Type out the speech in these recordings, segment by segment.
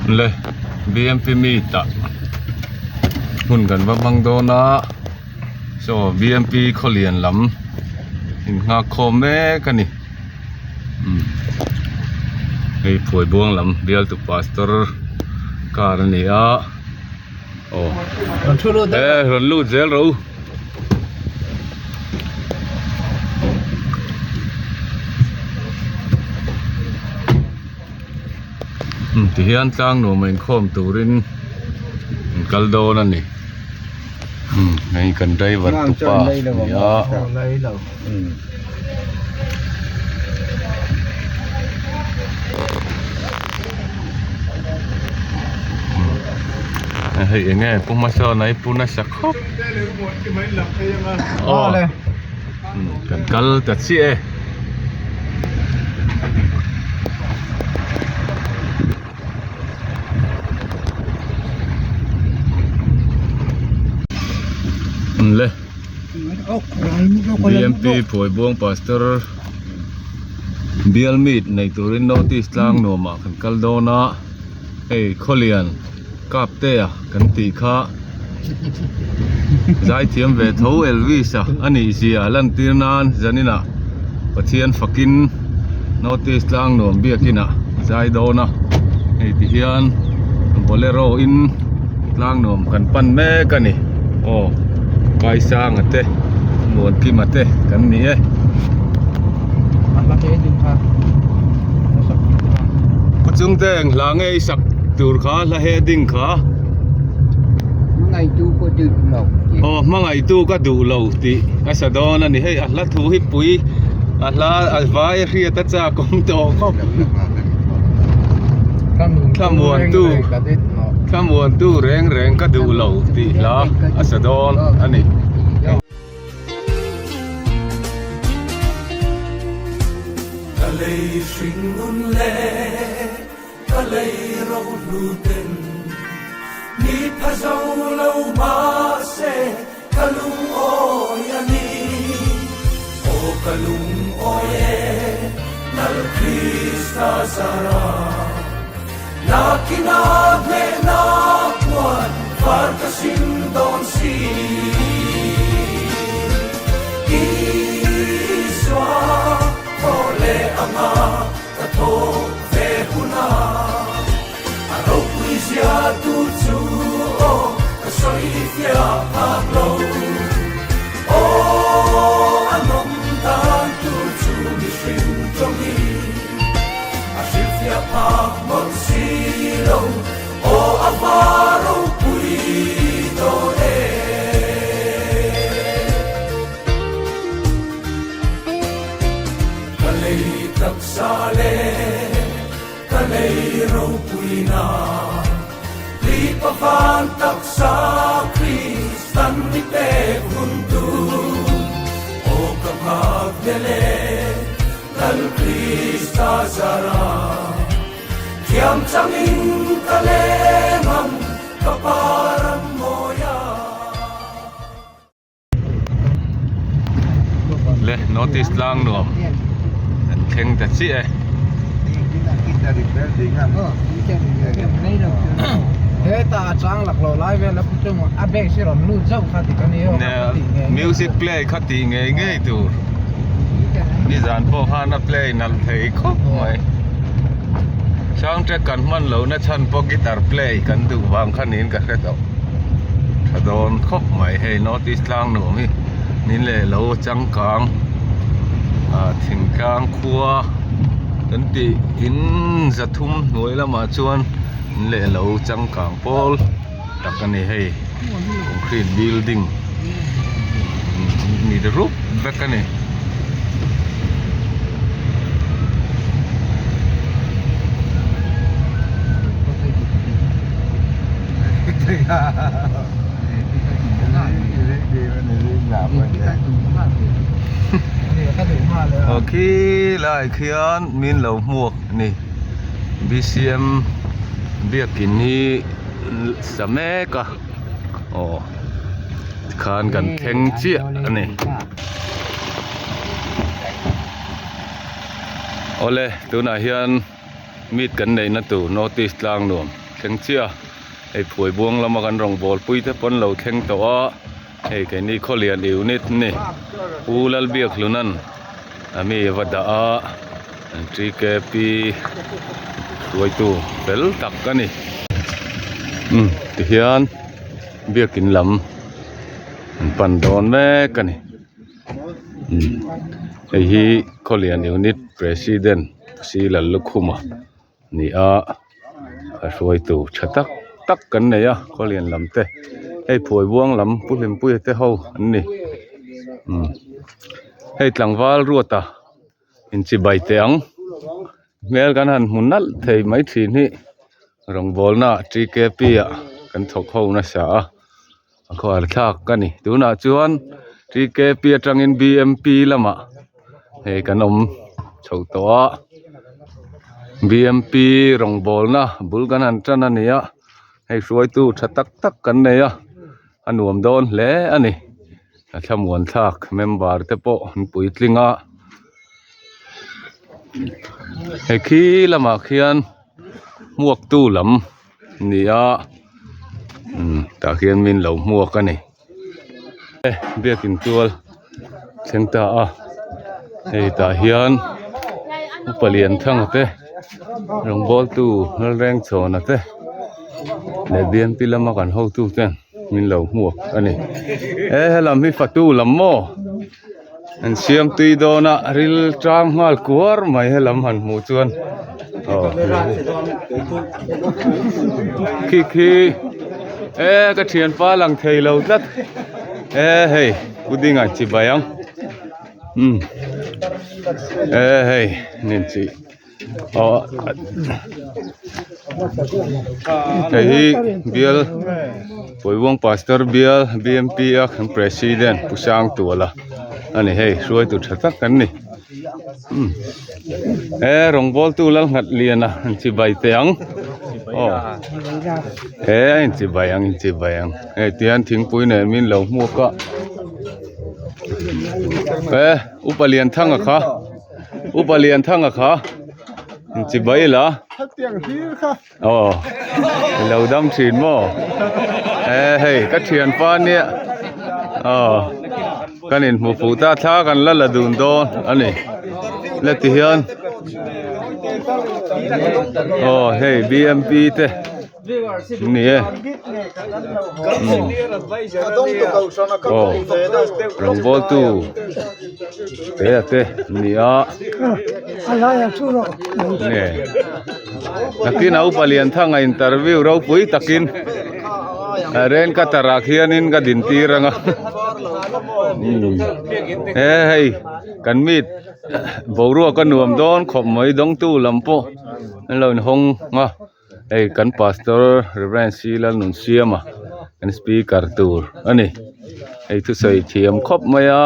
Le bmp meet ah hmun kan va hmang dawn a saw bmp khawlian lam in nghak khawm mek a ni umm hei phuai buang lam bialtu pastor car a ni a aw e rawn lut zel rawh u. Ti hian tlang nuam a inkhawm turin an kal dawn a ni hei kan driver tupa a ni a. Hei eng nge pu hmasawn a i pu nasa khawp aw kan kal ta chiah e. Le BMP Phuaibuang Pastor bial meet nei turin notice tlang nuamah kan kal dawn a hei khawlian Kaptea kan tih kha zaithiam ve tho Elvis a a nih zia lantir nan zaninah Pathian fakin notice tlang nuam biakinah zai dawn a hei ti hian bolero in tlang nuam kan pan mek a ni aw Kaisanga te Muankima te kan ni e. Kawchungte eng hla nge i sak tur kha hla heading kha. Hmangaihtu ka duh lo tih. Aw hmangaihtu ka duh lo tih a sa dawn a ni hei a hla thu hi pui a hla a vai a hriat a chak awm tawh khawp. Thlamuantu thlamuantu reng reng ka duh lo tih hla a sa dawn a ni. Ka lei hring nun le ka lei ro hlu ten mi pha zo lo mahse ka lungawi a ni. Aw ka lungawi e Lal Krista zara Nakin a hnehna puan var ka sim dawn si. Isua thaw leh anga ka thaw ve huna a ropui zia tu chu aw ka sawi fiah phak lo. Aw a nawm dan tur chu mihring tawngin. A hrilhfiah phak mawlh si lo, aw a hma ropui dawn e. Ka lei taksa le ka lei ropuina, Lipa van taksa Kristan mi pek hun tu, aw ka nghak vel e. Lal Krista zara thiam changin ka leng ang ka pa ram mawia. Le notice tlang nuam an thleng ta chiah e. Hetah a chang lak lo lai vel a pu chung a base hi rawn lut zauh kha ti ka ni aw Music play kha tih ngei ngei tur. Nizan pawh khan a play nalh thei khawp mai. Soundtrack kan hman loh na chhan pawh guitar play kan duh vang kha niin ka hre tawh. Tha dawn khawp mai hei North East tlang nuam hi nin leh lo changkang ah thingtlang khua kan tih in zathum hnuai lamah chuan in leh lo changkang pawl. tak a ni hei concrete building ni rup vek a ni. Aw khi lai khian min lo hmuak a ni B_C_M biakin hi. Sa mek a aw tikhan kan thleng chiah a ni awle tunah hian meet kan neihna tur notice tlang nuam. thleng chiah a hei phuai buang lama kan rawngbâwl pui te pawn lo thleng tawh a hei keini khawlian unit a ni Pu Lalbiakhluna'n a mi va dah a TKP hruaitu fel tak a ni umm tihian biakin lam an pan dawn mek a ni. Hei hi Khawlian Unit President C Lallukhuma ni a a hruaitu tha tak tak kan nei a Khawlian lam te hei Phuaibuang lam Pu Hlimpuia te ho an ni hei tlangval Ruata inchibai teh ang hmel kan han hmu nalh thei mai thin hi rawngbawlna TKP ah kan thawk ho nasa a. A khuar thlak a ni tunah chuan TKP atangin BMP lamah hei kan awm chho tawh a BMP rawngbawlna bul kan han tan a ni a hei hruaitu tha tak tak kan nei a a nuam dawn hle a ni a thlamuan thlak member te pawh an puitling a hei khi lamah khian hmuaktu lam. Ni a umm tah khian min lo hmuak a ni e biakin tual thleng ta a hei tah hian upa Lianthanga te rawngbawltu Lalrengchhawna te leh B M P lama kan hotu ten min lo hmuak a ni e helam hi fatu lam maw an siam tui dawn a ril tang nghal kuar mai helam han hmuh chuan aw khi khi e ka thianpa lang thei lo tlat e hei pudding ah chibai ang umm e hei nen chi aw hei hi bial Pawihbuang pastor bial B M P a kan president Pu Sangtuala a ni hei hruaitu tha tak kan ni umm he rawngbawltu Lalnghatliana an chibai teh ang aw he a inchibai ang inchibai ang hei tihian thingpui nen min lo hmuak a he upa Lianthanga kha. Upa Lianthanga kha inchibai la. Hetiang hlir kha. Aw i lo dam thin maw? E hei ka thianpa nia aw kan inhmu fuh ta thla kan la la dun dawn a ni. La ti hian aw hei B M P te. Ni e. Aw rawngbawltu te a te ni a. Nge nakin a upa Lianthanga interview ropui takin rain cutter ah khianin ka din tir ang a. He hei kan meet boruak a nuam dawn khawp mai dawngtu lam pawh an lo inhawng a. Hei kan pastor Reverend C Lalnunsiama kan speaker tur a ni hei thusawi thiam khawp mai a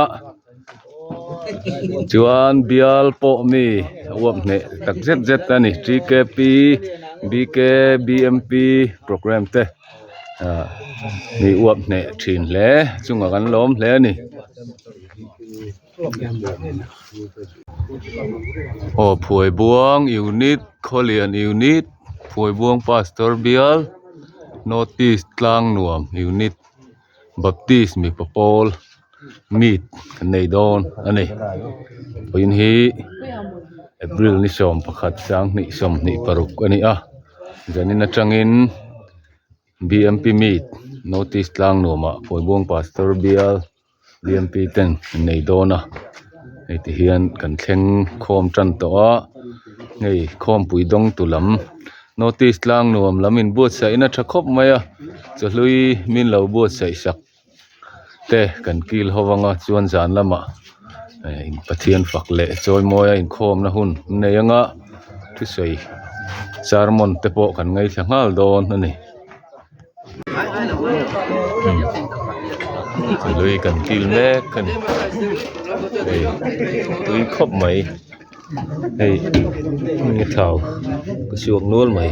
chuan bial pawh mi uap hneh tak zet zet a ni T K P B K B M P programme te ah mi uap hneh thin hle chungah kan lawm hle a ni. Aw Phuaibuang unit Khawlian unit Phuaibuang pastor bial north east Tlangnuam unit baptist mipa pawl meet kan nei dawn a ni vawiin hi april ni 11 2026 a ni a zanin atangin. B_M_P meet notice tlang nuamah Phuaibuang pastor bial B_M_P ten an nei dawn a hei ti hian kan thleng khawm tan tawh a hei khawmpui dawng tu lam notice tlang nuam lam in buatsaih na tha khawp mai a chawhlui min lo buatsaih sak te kan kil ho anga chuan zan lamah eh Pathian fak leh chawimawi a inkhawmna hun an nei anga thusawi sermon te pawh kan ngaithla nghal dawn a ni. Lui kan kil mek a ni hei tui khawp mai hei a thau ka chhuak nual mai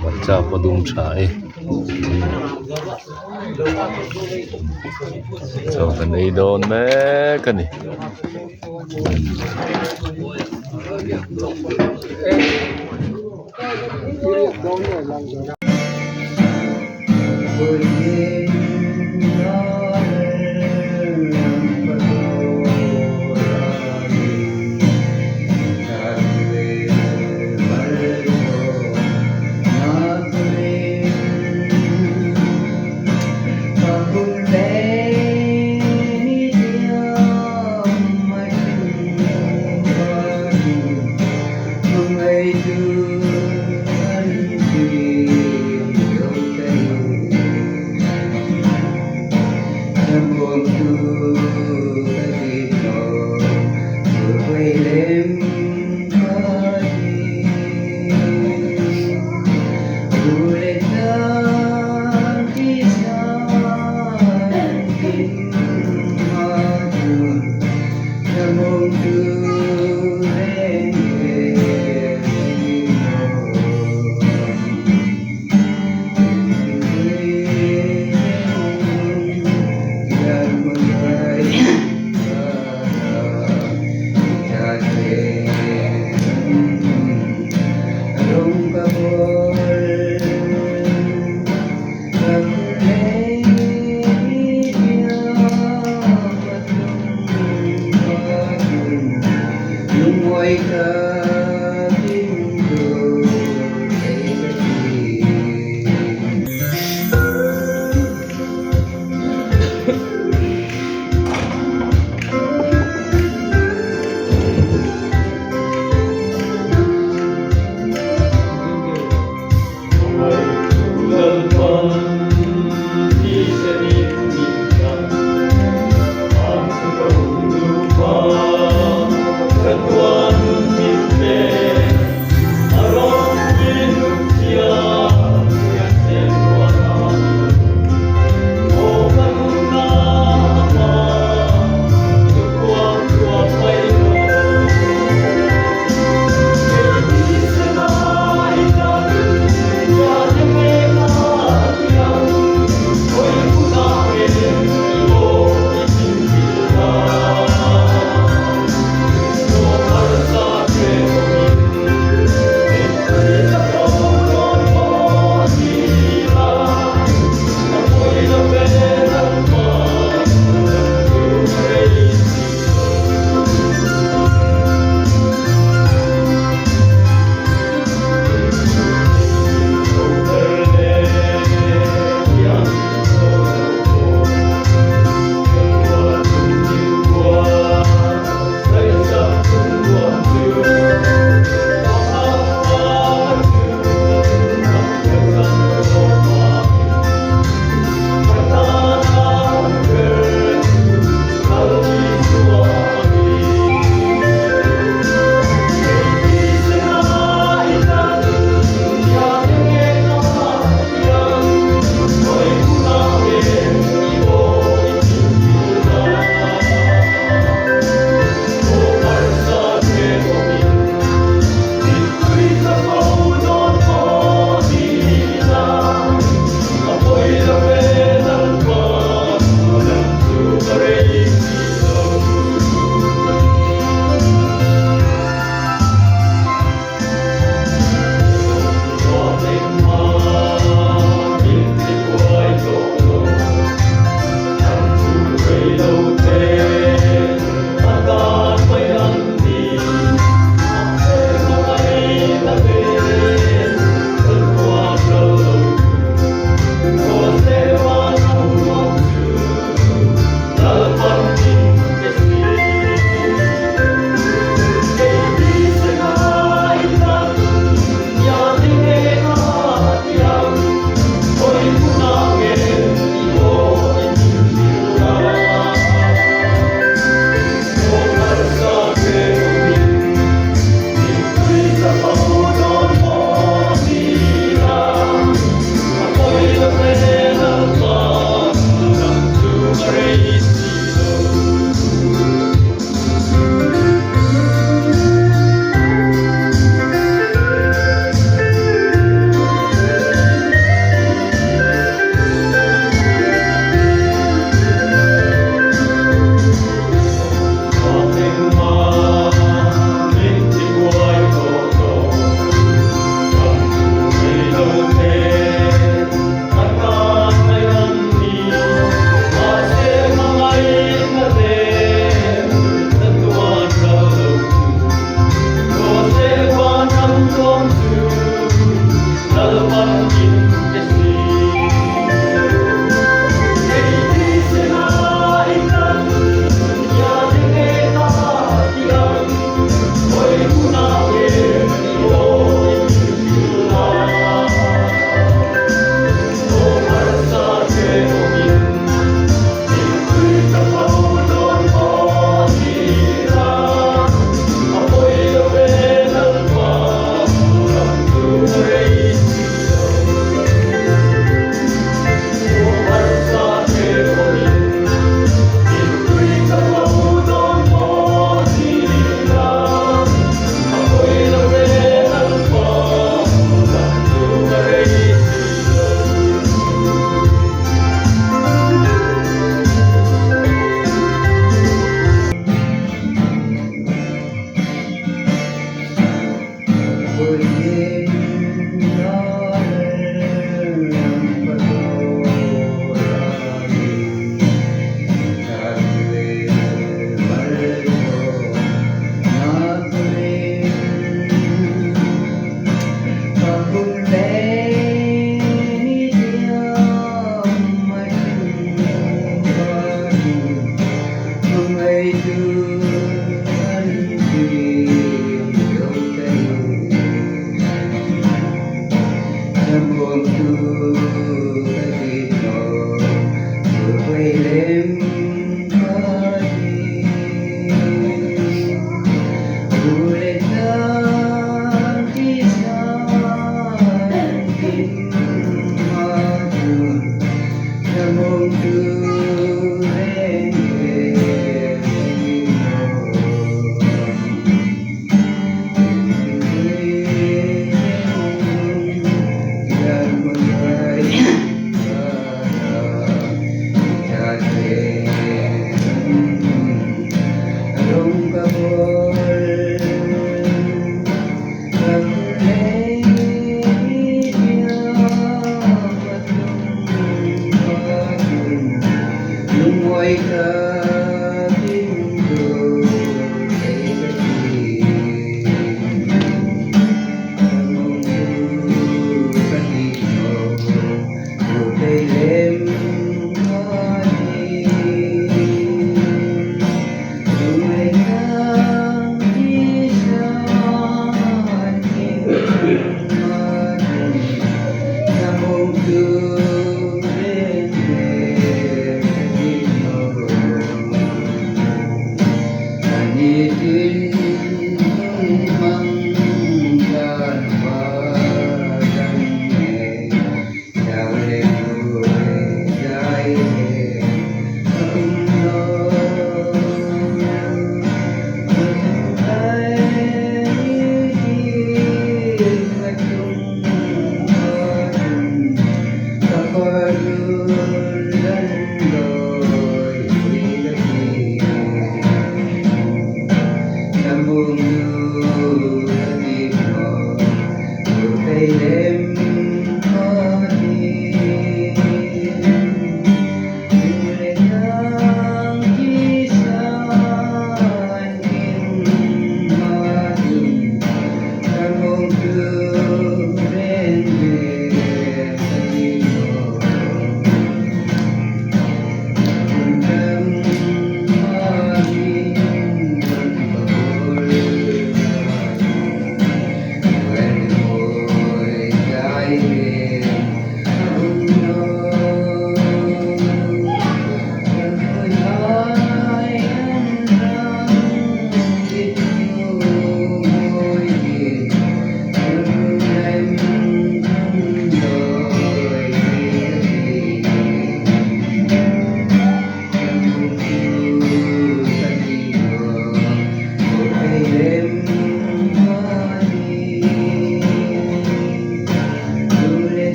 hmarcha pawh dum tha e chaw kan ei dawn mek a ni.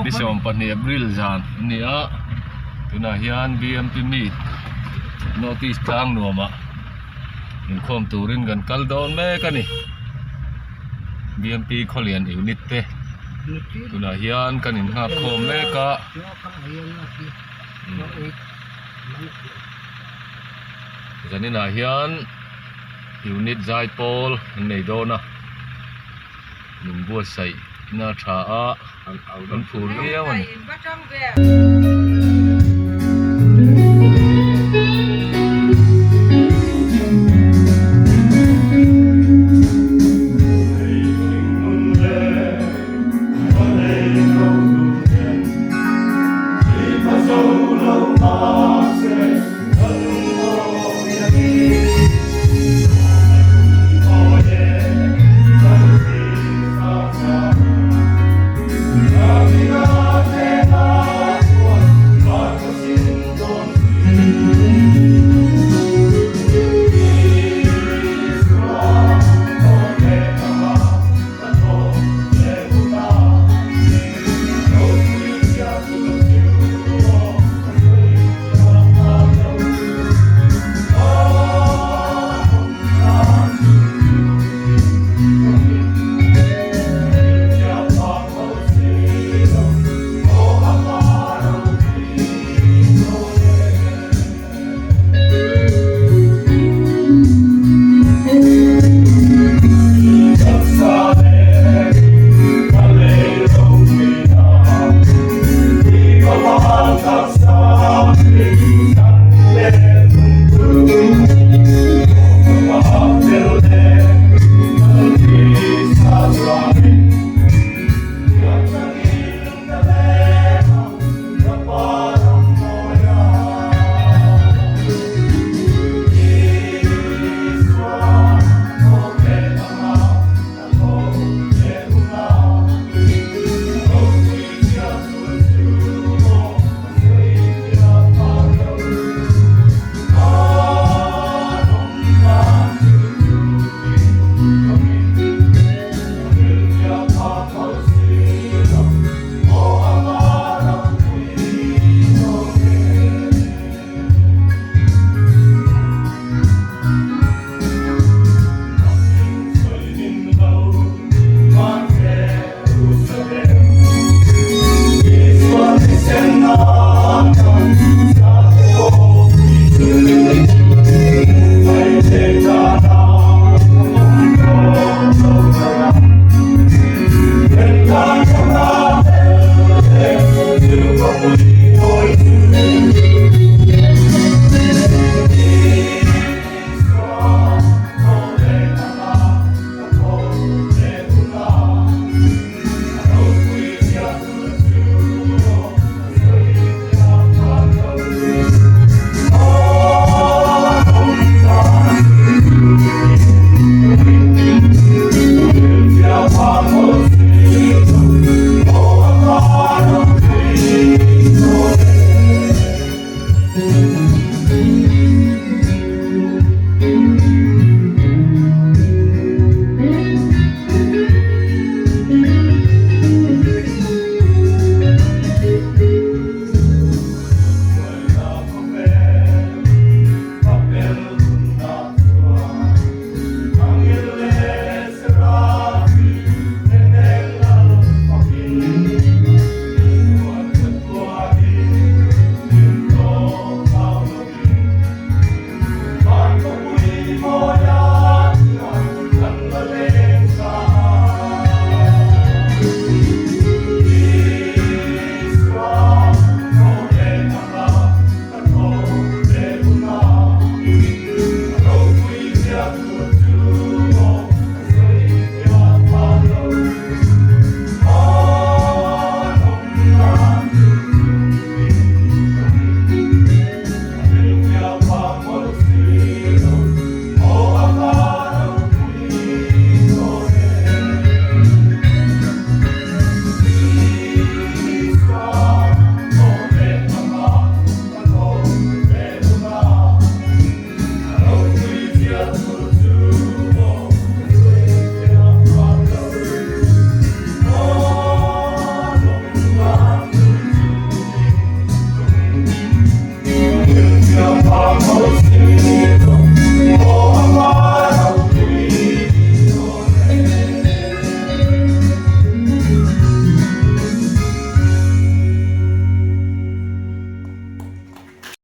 Ni 12 April zan a ni a tunah hian BMP meet North East tlang nuamah inkhawm turin kan kal dawn mek a ni BMP khawlian unit te tunah hian kan innghak khawm mek a. Zaninah hian unit zai pawl an nei dawn a min buatsaih na tha a an phur viau a ni.